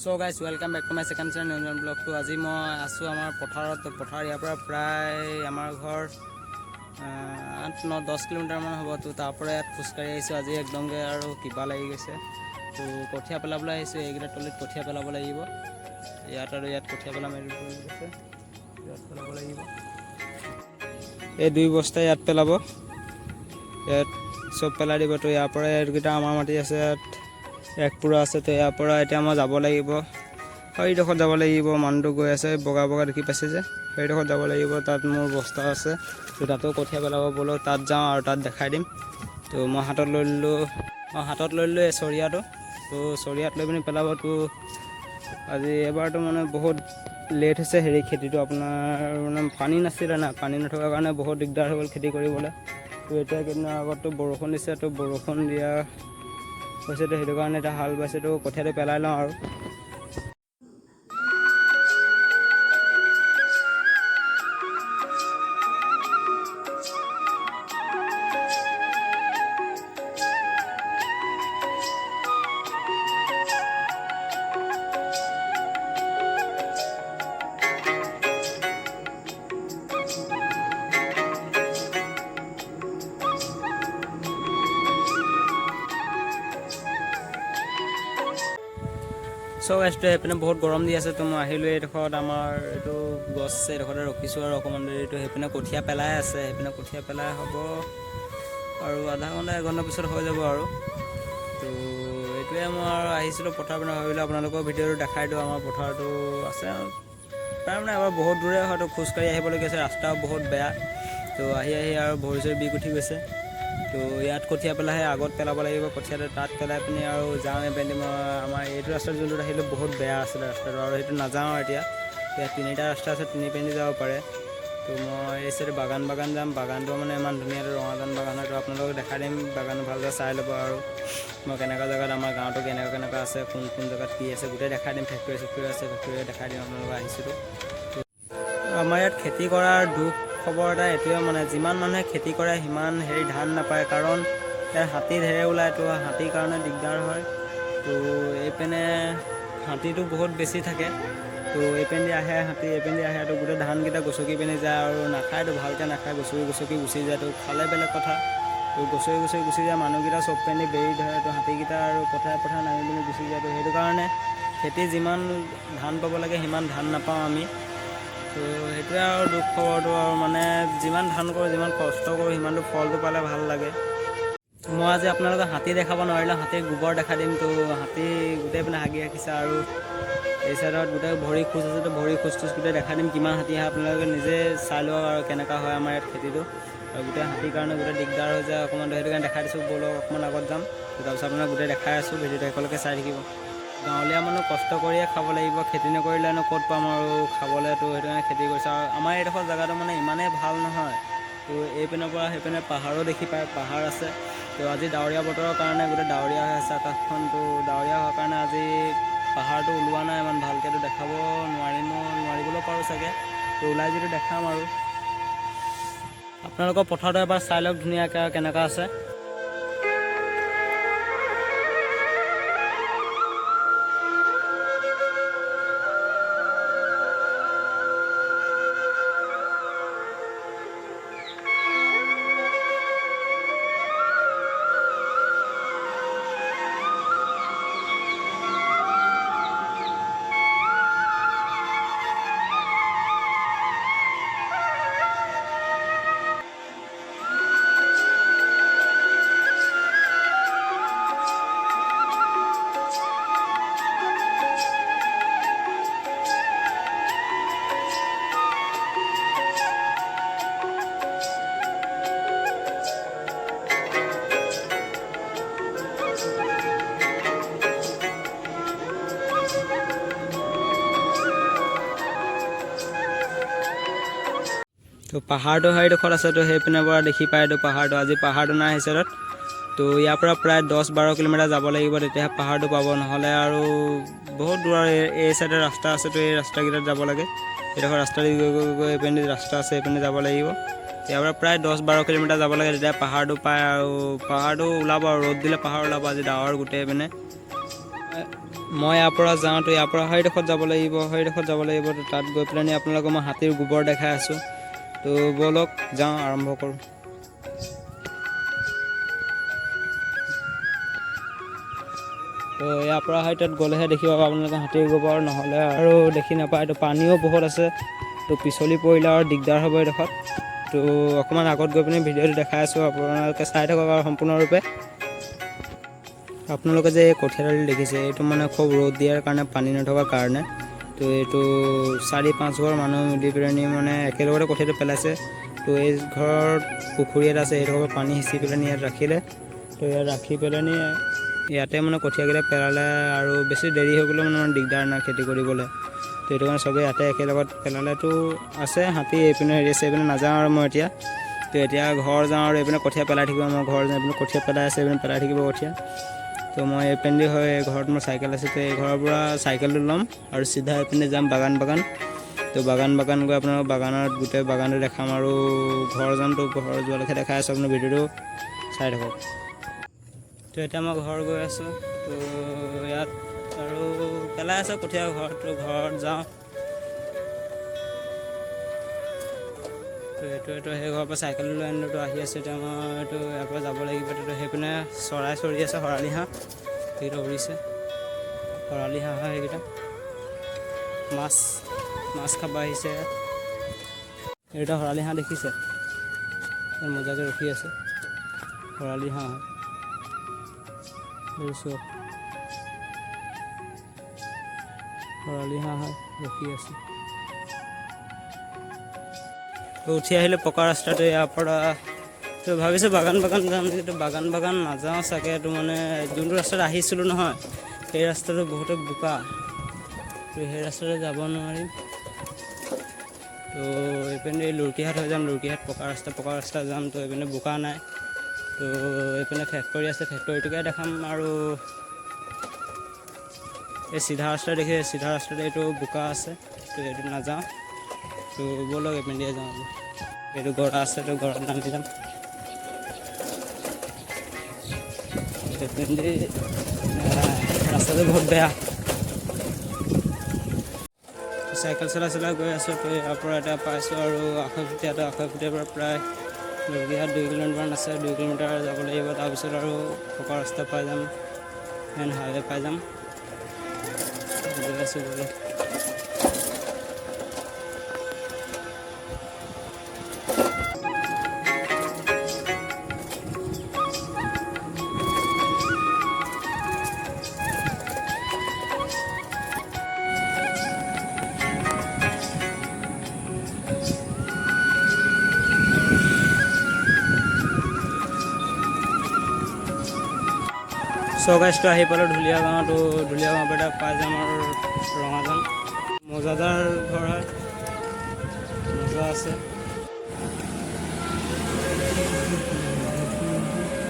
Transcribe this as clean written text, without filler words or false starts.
So guys, welcome back to my second channel, Niranjan ব্লগটো। আজি মই আছোঁ আমাৰ পথাৰত। তো পথাৰ ইয়াৰ পৰা প্ৰায় আমাৰ ঘৰ 8, 9, 10 কিলোমিটাৰমান হ'ব। তো তাৰ পৰা ইয়াত খোজকাঢ়ি আহিছোঁ আজি, একদমকৈ আৰু কিবা লাগি গৈছে। তো কঠীয়া পেলাবলৈ আহিছোঁ। এইকেইটা তলিত কঠীয়া পেলাব লাগিব, ইয়াত আৰু ইয়াত কঠীয়া পেলাম। এইটো তলিত আছে, ইয়াত পেলাব লাগিব। এই দুই বস্তা ইয়াত পেলাব, ইয়াত চব পেলাই দিব। তো ইয়াৰ পৰা এইকেইটা আমাৰ মাটি আছে, ইয়াত এক পুৰা আছে। তো ইয়াৰ পৰা এতিয়া মই যাব লাগিব, সেইডোখৰত যাব লাগিব। মানুহটো গৈ আছে, বগা বগা দেখি পাইছে যে, সেইডোখৰত যাব লাগিব। তাত মোৰ বস্তা আছে, তো তাতো কঠীয়া পেলাব। ব'লক, তাত যাওঁ আৰু তাত দেখাই দিম। তো মই হাতত লৈ ল'লোঁ, মই হাতত লৈ ল'লোঁ এই চৰিয়াটো। তো চৰিয়াত লৈ পিনি পেলাব। তো আজি এবাৰটো মানে বহুত লেট হৈছে হেৰি খেতিটো আপোনাৰ, মানে পানী নাছিলে না, পানী নথকাৰ কাৰণে বহুত দিগদাৰ হৈ গ'ল খেতি কৰিবলৈ। তো এতিয়া কেইদিনৰ আগততো বৰষুণ দিছে, তো বৰষুণ দিয়া হৈছে, তো সেইটো কাৰণে এতিয়া হাল বাইছে। তো কঠীয়াটো পেলাই লওঁ আৰু। চ' গাইজটো সেইপিনে বহুত গৰম দি আছে। তো মই আহিলোঁ এইডোখৰত, আমাৰ এইটো গছ আছে, এইডোখৰতে ৰখিছোঁ আৰু অকণমান দেৰিটো। সেইপিনে কঠীয়া পেলাই আছে, সেইপিনে কঠীয়া পেলাই হ'ব আৰু আধা ঘণ্টা এঘণ্টাৰ পিছত হৈ যাব আৰু। তো এইটোৱে মই আৰু আহিছিলোঁ পথাৰ পিনে, ভাবিলোঁ আপোনালোকৰ ভিডিঅ'টো দেখাই দিওঁ। আমাৰ পথাৰটো আছে আৰু প্ৰায় মানে এবাৰ বহুত দূৰে হয়তো খোজকাঢ়ি আহিবলগীয়া হৈছে, ৰাস্তাও বহুত বেয়া। তো আহি আহি আৰু ভৰি চৰি বিষ উঠি গৈছে। তো ইয়াত কঠীয়া পেলাইহে আগত পেলাব লাগিব কঠীয়াটো, তাত পেলাই পিনি আৰু যাওঁ এইপিনে। মই আমাৰ এইটো ৰাস্তাত যোনটোত আহিলোঁ, বহুত বেয়া আছিলে ৰাস্তাটো আৰু সেইটো নাযাওঁ আৰু এতিয়া। ইয়াত তিনিটা ৰাস্তা আছে, তিনি পিনি যাব পাৰে। তো মই এই চাইডে বাগান বাগান যাম। বাগানটো মানে ইমান ধুনীয়া, এইটো ৰঙাজান বাগান হয়। তো আপোনালোকক দেখাই দিম বাগান, ভালদৰে চাই ল'ব আৰু মই কেনেকুৱা জেগাত, আমাৰ গাঁৱতো কেনেকুৱা কেনেকুৱা আছে, কোন কোন জেগাত কি আছে, গোটেই দেখাই দিম। ফেক্টৰী চেক্টৰী আছে, ফেক্টৰী দেখাই দিম আপোনালোকক। আহিছিলোঁ। আমাৰ ইয়াত খেতি কৰাৰ দুখ খবৰ এটা এইটোৱে, মানে যিমান মানুহে খেতি কৰে সিমান হেৰি ধান নাপায়, কাৰণ ইয়াত হাতী ঢেৰ ওলায়। তো হাতীৰ কাৰণে দিগদাৰ হয়। তো এইপিনে হাতীটো বহুত বেছি থাকে। তো এইপিনেদি আহে হাতী, এইপিনেদি আহে, তো গোটেই ধানকেইটা গছকি পিনি যায় আৰু নাখায়তো, ভালকৈ নাখায়, গছকি গছকি গুচি যায়। তো খালে বেলেগ কথা, তো গছকি গছকি গুচি যায়। মানুহকেইটা চব পিনে বেৰি ধৰে, তো হাতীকেইটা আৰু পথাৰে পথাৰে নামি পিনি গুচি যায়। তো সেইটো কাৰণে খেতি যিমান ধান পাব লাগে সিমান ধান নাপাওঁ আমি। তো সেইটোৱে আৰু দুখ খবৰটো আৰু, মানে যিমান ধান কৰোঁ, যিমান কষ্ট কৰোঁ, সিমানটো ফলটো পালে ভাল লাগে। মই আজি আপোনালোকক হাতী দেখাব নোৱাৰিলোঁ, হাতীৰ গোবৰ দেখাই দিম। তো হাতী গোটেই পিনে হাগি ৰাখিছে আৰু এই চাইডত গোটেই ভৰি খোজ আছে। তো ভৰি খোজ খোজ গোটেই দেখাই দিম, কিমান হাতী আহে আপোনালোকে নিজে চাই লওক আৰু কেনেকুৱা হয় আমাৰ ইয়াত খেতিটো। আৰু গোটেই হাতীৰ কাৰণে গোটেই দিগদাৰ হৈ যায় অকণমান, তো সেইটো কাৰণে দেখাই দিছোঁ। ব'লক, অকণমান আগত যাম, তো তাৰপিছত আপোনাক গোটেই দেখাই আছোঁ। ভিডিঅ'টো শেষলৈকে চাই থাকিব। গাঁৱলীয়া মানুহ কষ্ট কৰিয়ে খাব লাগিব, খেতি নকৰিলেনো ক'ত পাম আৰু খাবলৈ? তো সেইটো কাৰণে খেতি কৰিছোঁ। আৰু আমাৰ এইডোখৰ জেগাটো মানে ইমানেই ভাল নহয়, তো এইপিনৰ পৰা সেইপিনে পাহাৰো দেখি পায়, পাহাৰ আছে। তো আজি ডাৱৰীয়া বতৰৰ কাৰণে গোটেই ডাৱৰীয়া হৈ আছে আকাশখন। তো ডাৱৰীয়া হোৱাৰ কাৰণে আজি পাহাৰটো ওলোৱা নাই ইমান ভালকৈতো, দেখাব নোৱাৰিমো, নোৱাৰিবলৈও পাৰোঁ চাগে। তো ওলাই যিটো দেখাম আৰু আপোনালোকৰ পথাৰটো এবাৰ চাই লওক ধুনীয়াকৈ আৰু কেনেকুৱা আছে। তো পাহাৰটো সেইডোখৰত আছে, তো সেইপিনৰ পৰা দেখি পায় তো পাহাৰটো। আজি পাহাৰটো নাই সেইচাইডত। তো ইয়াৰ পৰা প্ৰায় 10-12 কিলোমিটাৰ যাব লাগিব, তেতিয়াহে পাহাৰটো পাব, নহ'লে আৰু বহুত দূৰৰ। এই চাইডে ৰাস্তা আছে, তো এই ৰাস্তাকেইটাত যাব লাগে। এইডোখৰ ৰাস্তা দি গৈ গৈ গৈ এইপিনে ৰাস্তা আছে, এইপিনে যাব লাগিব। ইয়াৰ পৰা প্ৰায় 10-12 কিলোমিটাৰ যাব লাগে, তেতিয়া পাহাৰটো পায়। আৰু পাহাৰটো ওলাব আৰু ৰ'দ দিলে পাহাৰ ওলাব। আজি ডাৱৰ গোটেই পিনে। মই ইয়াৰ পৰা যাওঁ, তো ইয়াৰ পৰা সেইডোখৰত যাব লাগিব, সেইডোখৰত যাব লাগিব। তো তাত গৈ পেলাইনি আপোনালোকক মই হাতীৰ গোবৰ দেখাই আছোঁ। তো ব'লক যাওঁ, আৰম্ভ কৰোঁ। তো ইয়াৰ পৰা হয় তাত গ'লেহে দেখি পাব আপোনালোকে হাতীৰ গোবৰ, নহ'লে আৰু দেখি নাপায়। তো পানীও বহুত আছে, তো পিছলি পৰিলে আৰু দিগদাৰ হ'ব এইডোখৰত। তো অকণমান আগত গৈ পিনি ভিডিঅ'টো দেখাই আছোঁ, আপোনালোকে চাই থাকক আৰু সম্পূৰ্ণৰূপে। আপোনালোকে যে এই কঠীয়াডাল দেখিছে, এইটো মানে খুব ৰ'দ দিয়াৰ কাৰণে, পানী নথকাৰ কাৰণে, তো এইটো 4-5 ঘৰ মানুহ মিলি পেলানি মানে একেলগতে কঠীয়াটো পেলাইছে। তো এই ঘৰত পুখুৰী এটা আছে, সেইডোখৰ পৰা পানী সিঁচি পেলানি ইয়াত ৰাখিলে। তো ইয়াত ৰাখি পেলানি ইয়াতে মানে কঠীয়াকেইটা পেলালে আৰু বেছি দেৰি হৈ গ'লেও মানে দিগদাৰ নাই খেতি কৰিবলৈ। তো সেইটো কাৰণে চবেই ইয়াতে একেলগত পেলালেতো আছে। হাতী এইপিনে হেৰি আছে, এইপিনে নাযাওঁ আৰু মই এতিয়া। তো এতিয়া ঘৰ যাওঁ আৰু এইপিনে কঠীয়া পেলাই থাকিব। মই ঘৰ যাওঁ, এইপিনে কঠীয়া পেলাই আছে, এইপিনে পেলাই থাকিব কঠীয়া। তো মই এইপিনেদি হয়, এই ঘৰত মোৰ চাইকেল আছে, তো এই ঘৰৰ পৰা চাইকেলটো ল'ম আৰু চিধা এইপিনে যাম বাগান বাগান। তো বাগান বাগান গৈ আপোনালোক বাগানত গোটেই বাগানটো দেখাম আৰু ঘৰ যাম। তো ঘৰ যোৱালৈকে দেখাই আছোঁ, আপোনাৰ ভিডিঅ'টো চাই থাকক। তো এতিয়া মই ঘৰ গৈ আছোঁ। তো ইয়াত আৰু পেলাই আছে কঠীয়া ঘৰত, তো ঘৰত যাওঁ। তো এইটো সেই ঘৰৰ পৰা চাইকেল লৈ আনিলোঁ, তো আহি আছোঁ। এতিয়া মই এইটো ইয়াৰ পৰা যাব লাগিব। তো সেইপিনে চৰাই চৰি আছে, শৰালি হাঁহ সেইকেইটা উৰিছে, শৰালি হাঁহ হয় সেইকেইটা। মাছ মাছ খাব আহিছে। এইকেইটা শৰালি হাঁহ দেখিছে, মজাকৈ ৰখি আছে, শৰালি হাঁহ হয়। এই চাওক, শৰালি হাঁহ হয়, ৰখি আছে। তো উঠি আহিলোঁ পকা ৰাস্তাটো ইয়াৰ পৰা। তো ভাবিছোঁ বাগান বাগান যাম, কিন্তু বাগান বাগান নাযাওঁ চাগে। এইটো মানে যোনটো ৰাস্তাত আহিছিলোঁ নহয়, সেই ৰাস্তাটো বহুতে বোকা, তো সেই ৰাস্তাতে যাব নোৱাৰিম। তো এইপিনে লুৰকিহাট হৈ যাম, লুৰকিহাট পকা ৰাস্তা, পকা ৰাস্তা যাম। তো এইপিনে বোকা নাই। তো এইপিনে ফেক্টৰী আছে, ফেক্টৰীটোকে দেখাম। আৰু এই চিধা ৰাস্তা দেখি, চিধা ৰাস্তাত এইটো বোকা আছে, তো এইটো নাযাওঁ। তো ব'লক এইপিনে দিয়ে যাওঁ। এইটো গড়া আছে, তো গড়াত নামি যাম। এইপিনে ৰাস্তাটো বহুত বেয়া। চাইকেল চলাই চলাই গৈ আছোঁ। তো ইয়াৰ পৰা এতিয়া পাইছোঁ আৰু আখৈফুটীয়াটো, আখৈফুটীয়াৰ পৰা প্ৰায় লুৰকিহাট 2 কিলোমিটাৰমান আছে, 2 কিলোমিটাৰ যাব লাগিব। তাৰপিছত আৰু পকা ৰাস্তা পাই যাম, মেইন হাইৱে পাই যাম। গৈ আছোঁ, ব'লক। চগাইছটো আহি পালোঁ ঢুলীয়া গাঁৱতো। ঢুলীয়া গাঁৱৰ পৰা পাই যাম আৰু ৰঙাজান। মজাদাৰ ঘৰ হয়, মজা আছে।